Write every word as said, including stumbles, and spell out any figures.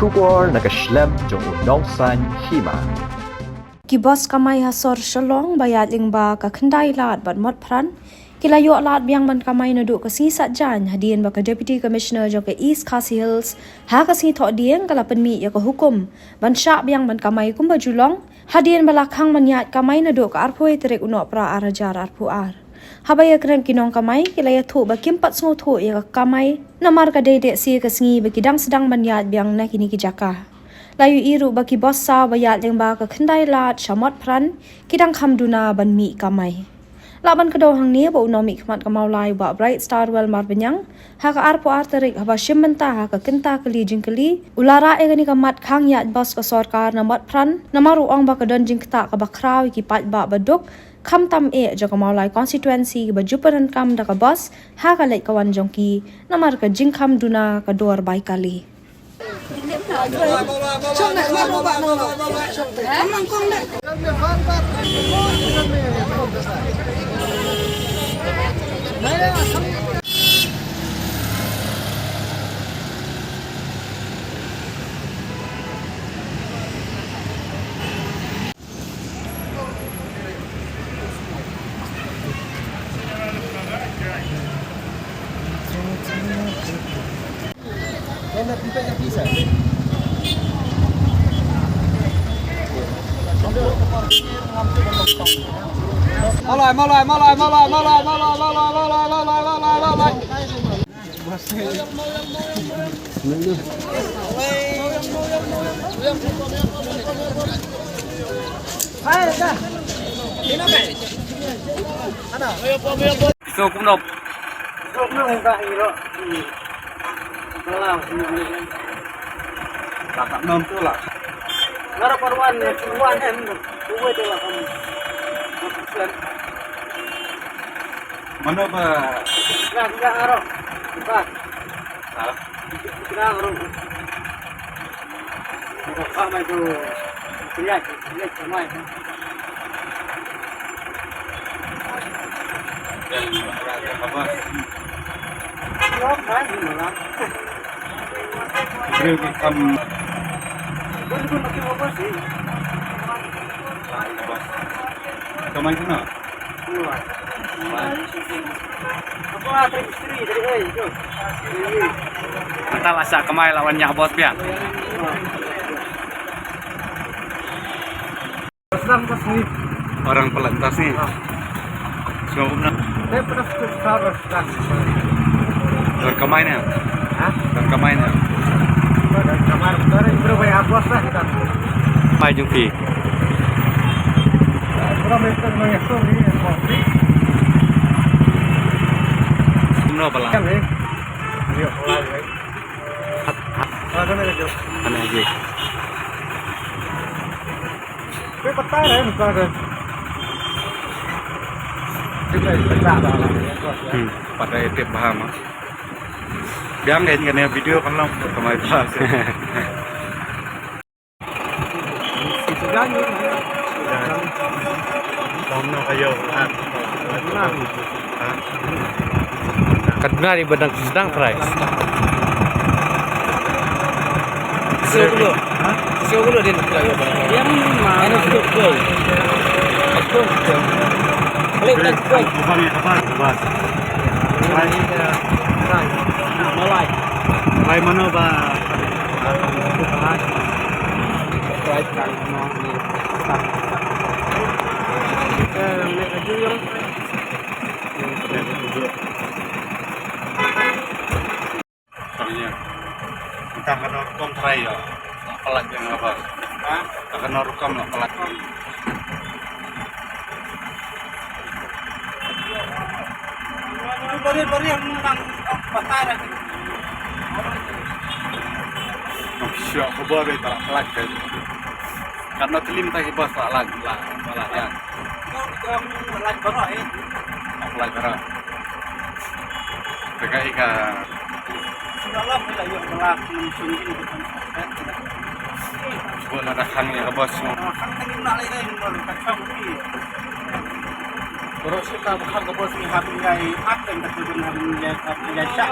Khubor na ka shlem jong u Nongsaiñ Hima. Ki bos kamai ha sor Shillong ba ïaid lyngba ka Khyndai Lad bad Motphran ki la ïoh lad biang ban kamai naduh ka sngi Saitjaiñ hadien ba ka Deputy Commissioner jong ka East Khasi Hills ha ka sngi Thohdieng ka la pynmih ïa ka hukum ban shah biang ban kamai kumba ju long hadien ba la khang ban ïaid kamai naduh ka arphew tarik u Nohprah ar hajar arphew ar. Haba ïakren ki nongkamai ki la ïathuh ba kim pat sngewthuh ïa ka kamai namar ka dei deh shi ka sngi ba ki dang sdang ban ïaid biang na kine ki jaka. La ïohi ruh ba ki bos saw ba ïaid lyngba ka Khyndai Lad sha Motphran ki dang kham duna ban mih kamai. Lah ban kdew hangne ba u nongmihkhmat ka Mawlai Bah Brightstarwell Marbaniang ha ka arphew ar tarik haba shim bynta ha ka kynta kali jingkylli u la rah ïa kane ka mat khang ïaid bos ka sorkar na Motphran namar u ong ba ka don jingktah kaba khraw ïa ki paidbah ba duk khamtam eh jong ka Mawlai constituency ba ju pyndonkam da ka bos ha ka leit ka wan jong ki namar ka jingkham duna ka dor bai kali. Malai, malai, malai. So kumno? Mano ba? Ha? Kamai kena. Mynta la shah kamai la wan ñiah bos biang. Orang pelantas ni. Semua guna. Don kamai ne? Ha? Don kamai ne? Don kamai, don kamai, bro, bai abos lah kita. Mai jong phi. Bro, mai tu, mai tu ni. Kumno bala? Kan ni. Yo, lai. Hat, hat. Ada ni, Jo. Ada lagi. Hmm, pat da tip bha ma. Biang kein kane video kan long kamai bha. Tom no kayo. Ka duna ri ba dang sdang trai. Sio kulo. Ha? Sio kulo din trai. Yang mana? Ano sio kulo. Balik, balik, balik. Bukan ya, kapan? Bas. Malai. Malai mana ba? Malai kan. Kita yang naik lagi yang Tang ïa. Tang kano rukom trai ïa. Palat ïa ngaba. Ha? Tang kano rukom la palat. Bari bari yang nang patai lagi. Siap khabar ïa palat kan. Katno tylli mynta ki bos la lait, la, la lait ïa. Lait baroh, eh. Lait baroh. Te ka ïa ka. Semalam kita ïa melak mungkin gitu kan. Buat ada khang ïa ka bos. Khang tadi nak lagi kan, baru kacau ni. Baru kita bukan ka bos ni, hap ngai, hap kan, kata dia, hap ngai, hap ngai, syak.